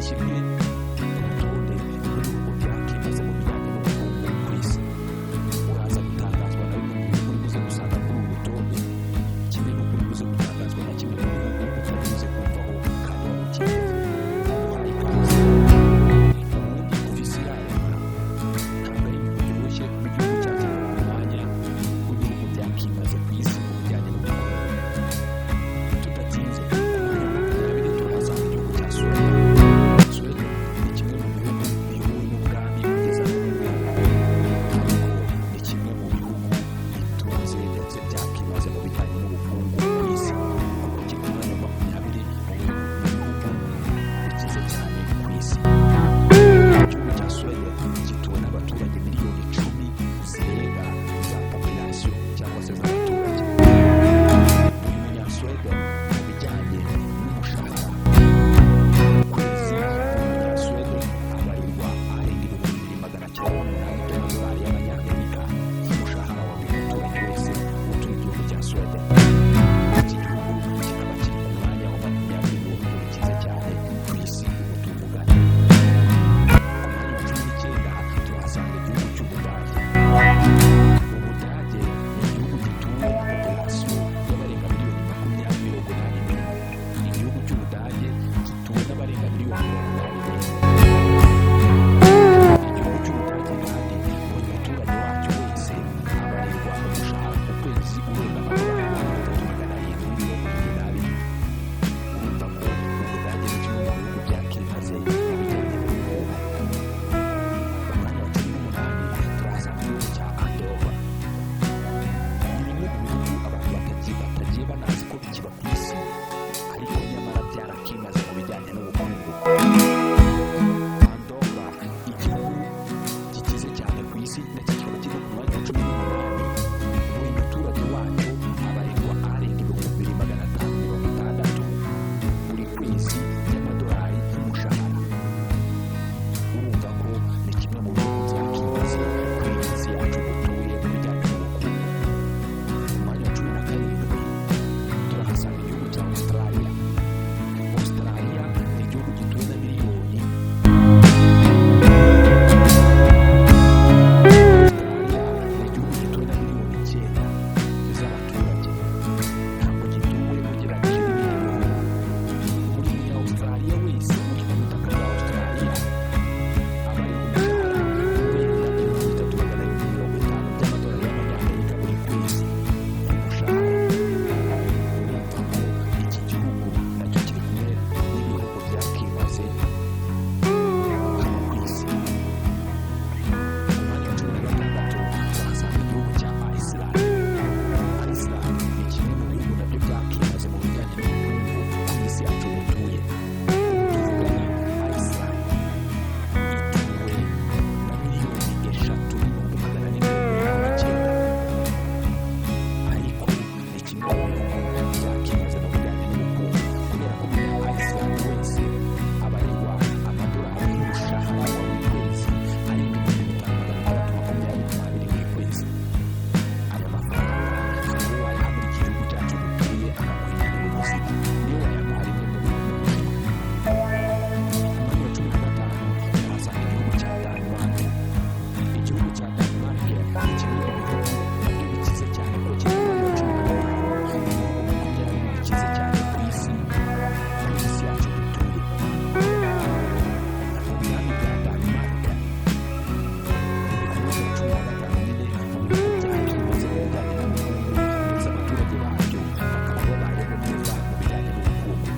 Zishyirwe ku rutonde rw'ibihugu byakimaze mu bijyanye n'ubukungu ku isi. Uraza gutangazwa na bimwe mu bihugu uri buze gusanga kuri uru rutonde, kimwe n'uko uri buze gutangazwa na kimwe mu bihugu utari buze kumvaho kandi waba ukeneye. Uhaye ikaze. Ubundi kuva isi yaremwa, ntabwo ari ibintu byoroshye kuba igihugu cyagera ku mwanya w'ibihugu byakimaze ku isi mu bijyanye n'ubukungu. Tudatinze, ku mwanya wa 20 turahasanga igihugu cya Suwede. Suwede ni kimwe mu bihugu biyobowe n'ubwami kugeza n'ubu ngubu, ariko ni kimwe mu bihugu bitunze ndetse byakimaze mu bijyanye n'ubukungu ku isi, kuko kiri ku mwanya wa 20 mu bihugu bikize cyane ku isi. Igihugu cya Suwede gituwe n'abaturage miliyoni 10 zirenga za population cyangwa se z'abaturage. Buri Munyasuwede, mu bijyanye n'umushahara ku kwezi, buri Munyasuwede abarirwa arenga 2908 by'amadolari y'Amanyamerika nk'umushahara wa buri muturage wese utuye igihugu cya Suwede. Iki gihugu kikaba kiri ku mwanya wa 20 mu bihugu bikize cyane ku isi ubu tuvugana. Ku mwanya wa 19 turahasanga igihugu cy'Ubudage. Ubudage ni igihugu gituwe na population y'abarenga miliyoni 81. Igihugu cy'Ubudage gituwe n'abarenga miliyoni 81. Igihugu cy'Ubudage kandi, buri muturage wacyo wese abarirwa umushahara ku kwezi urenga amadolari 3772. Urumva ko Ubudage ni kimwe mu bihugu byakimaze mu bijyanye n'ubukungu. Ku mwanya wa 18 turahasanga igihugu cya Andorra. Ni bimwe mu bihugu abantu batagiye banazi ko bikiba ku isi, ariko nyamara byarakimaze mu bijyanye n'ubukungu. Andorra, igihugu gikize cyane ku isi, ndetse kikaba kiri ku mwanya wa 18. Buri muturage wacyo abarirwa arenga 2560 buri kwezi by'amadolari y'umushahara. Urumva ko ni kimwe mu bihugu byakimaze kuri iyi si yacu dutuye mu bijyanye n'ubukungu. Ku mwanya wa 17 turahasanga igihugu cya Australia. Australia ni igihugu gituwe na miliyoni, Australia ni igihugu gituwe na miliyoni 9 z'abaturage. Ntabwo gituwe ugereranyije n'ibindi bihugu. Buri munya Australia wese uri ku butaka bwa Australia aba ari umushahara urenga 3750 by'amadolari y'Amanyamerika buri kwezi nk'umushahara. Urumva ko iki gihugu nacyo kiri kumwe n'ibihugu byakimaze hano ku isi. Ku mwanya wa 16 turahasanga igihugu cya Iceland. Iceland ni kimwe mu bihugu nabyo byakimaze mu bijyanye n'ubukungu ku isi yacu dutuye. Ubu tuvugana, Iceland ituwe na miliyoni 3,489, ariko ni kimwe mu bihugu byakimaze mu bijyanye n'ubukungu, kubera ko umunya Iceland wese abarirwa amadolari y'umushahara wa buri kwezi arenga 5622 buri kwezi. Aya mafaranga hari uwo wayaha muri iki gihugu cyacu dutuye akaguhindurira ubuzima, niyo wayamuha rimwe mu buzima. Ku mwanya wa 15 tuhasanga igihugu cya Denmark. Igihugu cya Denmark ni kimwe mu bihugu nabyo bikize cyane, kuko kiri ku mwanya wa 15 mu bihugu 20 bikize cyane ku isi, kuri iyi si yacu dutuye. Ubwami bwa Denmark buri ku mwanya wa 15 nyine mu bihugu byakimaze mu bijyanye n'ubukungu, ndetse abaturage babyo bakaba babayeho neza mu bijyanye n'ubukungu.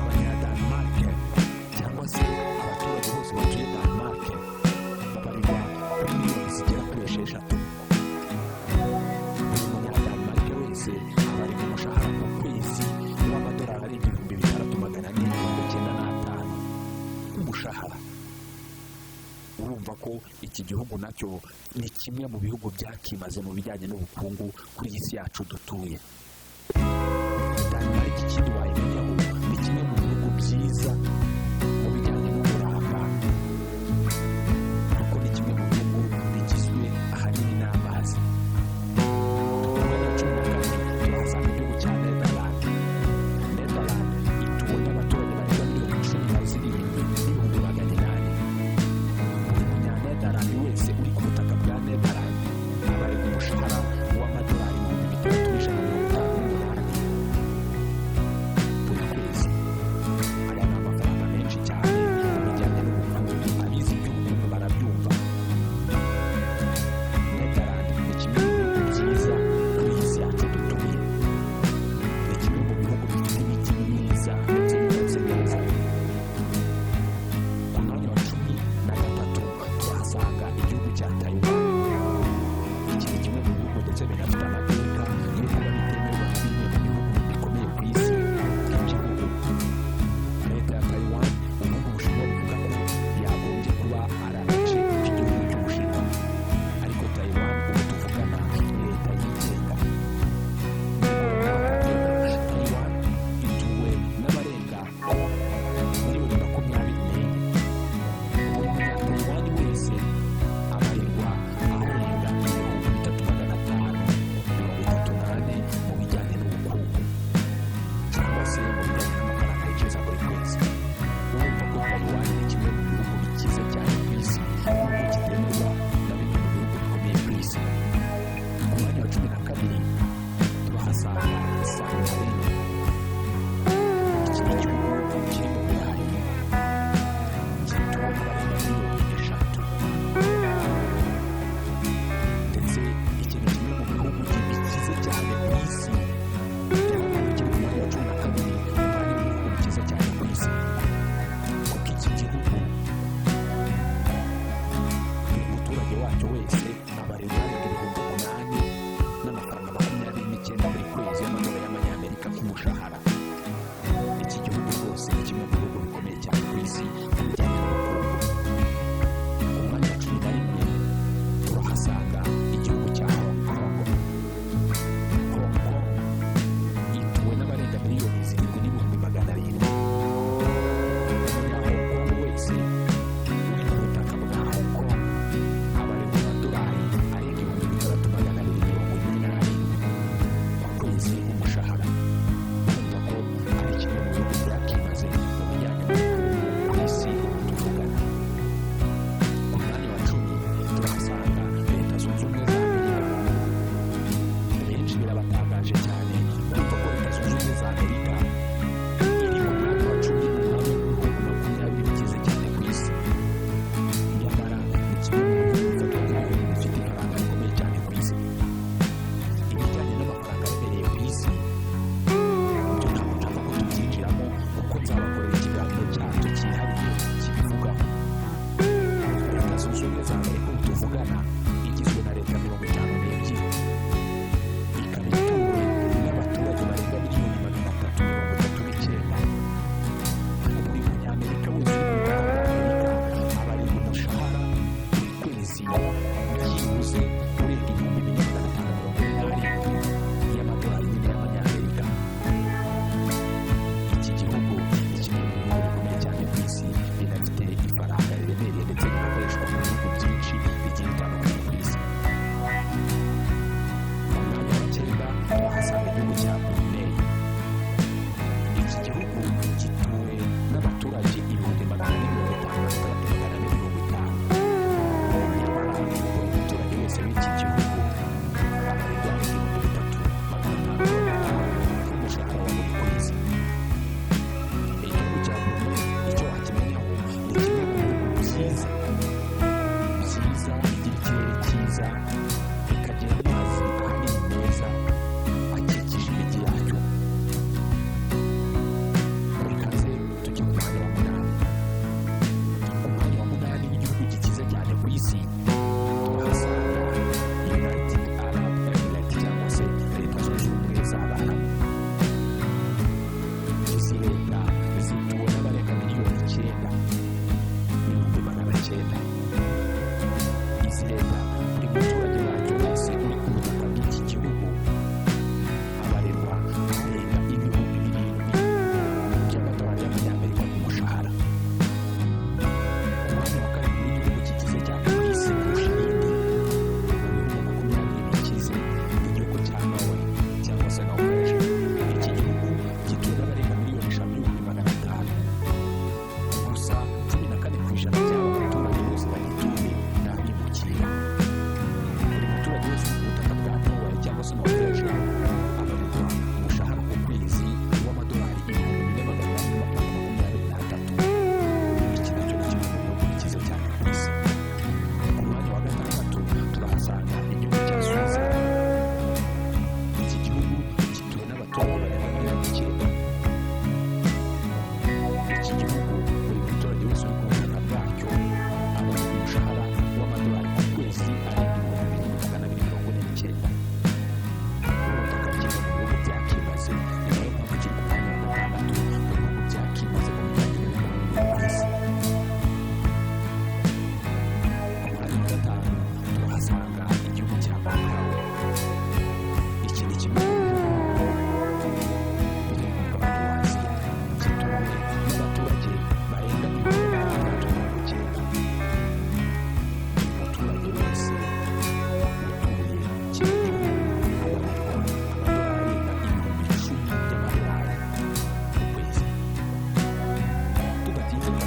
Abanya-Denmark cyangwa se abaturage bose batuye Denmark babarirwa kuri miliyoni zigera kuri 6. Buri munya-Denmark wese aba ari mu mushahara ku kwezi w'amadolari arenga 6495 nk'umushahara. Urumva ko iki gihugu nacyo ni kimwe mu bihugu byakimaze mu bijyanye n'ubukungu kuri iyi si yacu dutuye. Denmark, ikindi wayimenyaho, ni kimwe mu bihugu byiza mu bijyanye n'uburanga, kuko ni kimwe mu bihugu bigizwe ahanini n'amazi. Ku mwanya wa 14 turahasanga igihugu cya Netherland. Netherland ituwe n'abaturage barenga miliyoni Taiwan ni kimwe mu bihugu bikize cyane ku isi, nubwo kitemerwa na bimwe mu bihugu bikomeye ku isi. Ku mwanya wa 12 turahasanga San Marino. Iki ni igihugu kiri mu Burayi, gituwe n'abarenga miliyoni 3, ndetse iki ni kimwe mu bihugu bikize cyane ku isi. Igihugu kiri ku mwanya wa 12 mu mwanya w'ibihugu bikize cyane ku isi, kuko iki gihugu buri muturage wacyo wese abarirwa arenga 8000 n'amafaranga 29 buri kwezi y'amadolari y'Amanyamerika nk'umushahara. Iki gihugu rwose ni kimwe mu bihugu bikomeye cyane ku isi mu bijyanye n'ubukungu. Ku mwanya wa 11 turahasanga igihugu cya Hong Kong. Hong Kong ituwe n'abarenga miliyoni 7,700,000. Umunya Hong Kong wese uri ku butaka bwa Hong Kong abarirwa amadolari arenga 6247 ku kwezi nk'umushahara. Urumva ko ari kimwe mu bihugu byakimaze mu bijyanye n'ubukungu ku isi ubu tuvugana. Ku mwanya wa 10 turahasanga Leta Zunze Ubumwe za Amerika. Benshi birabatangaje cyane kumva ko Leta Zunze Ubumwe za Amerika iri ku mwanya wa 10 mu mwanya w'ibihugu 20 bikize cyane ku isi. Nyamara ni kimwe mu bihugu bifatwa nk'ibihugu bifite ifaranga rikomeye cyane ku isi. Ibijyanye n'amafaranga aremereye ku isi byo ntabwo nshaka ko tubyinjiramo, kuko nzabakorera ikiganiro cyabyo cyihariye kibivugaho. Leta Zunze Ubumwe za Amerika ubu tuvugana igizwe na leta 52, ikaba ituwe n'abaturage barenga miliyoni 339. Buri Munyamerika wese uri ku butaka bwa Amerika abarirwa umushahara buri kwezi byibuze urenga 4587 y'amadolari nyine y'Amanyamerika. Iki gihugu ni kimwe mu bihugu bikomeye cyane ku isi, binafite ifaranga riremereye ndetse rinakoreshwa mu bihugu byinshi bigiye bitandukanye ku isi. Ku mwanya wa 9 turahasanga igihugu cya Brunei. Iki gihugu gituwe n'abaturage 456,450. Nyamara buri muturage wese w'iki gihugu abarirwa 3550 nk'umushahara wa buri kwezi. Igihugu cya Brunei, icyo wakimenyaho, ni kimwe mu bihugu byiza byiza, bigira ikirere cyiza, bikagira amazi ahanini meza akikije imijyi yacyo. Rekaze tujye mu mwanya wa 8. Ku mwanya wa 8 w'igihugu gikize cyane ku isi turahasanga United Arab Emirates, cyangwa se Leta Zunze Ubumwe z'Abarabu. Izi leta zituwe n'abarenga miliyoni 9,900,000. Izi leta, buri muturage wacyo wese uri ku butaka bw'iki gihugu abarirwa arenga 7000 by'amadolari y'Amanyamerika ku mushahara. Ku mwanya wa 7 w'igihugu gikize cyane ku isi kurusha ibindi mu bihugu 20 bikize ni igihugu cya Norway cyangwa se Norvège. Iki gihugu gituwe n'abarenga miliyoni 5,500,000. Gusa 14% by'aba baturage bose bagituye ni abimukira. Buri muturage wese uri ku butaka bwa Norway cyangwa se Norvège abarirwa umushahara ku kwezi w'amadolari 4823. Iki nacyo ni kimwe mu bihugu bikize cyane ku isi. Ku mwanya wa 6 turahasanga igihugu cya Switzerland. Iki gihugu gituwe n'abaturage barenga miliyoni 9. Iki gihugu, buri muturage wese uri ku butaka bwacyo abarirwa umushahara w'amadolari ku kwezi arenga 2249. Urumva ko ari kimwe mu bihugu byakimaze. Ni nayo mpamvu kiri ku mwanya wa 6 mu bihugu byakimaze mu bijyanye n'ubukungu ku isi. Ku mwanya wa 5 turahasanga igihugu cya Macau. Iki ni kimwe mu bihugu biri ku mugabane wa Aziya, gituwe n'abaturage barenga 690,000. Buri muturage wese utuye kino gihugu abarirwa amadolari arenga 10,000 y'amadolari ku kwezi. Tudatinze, reka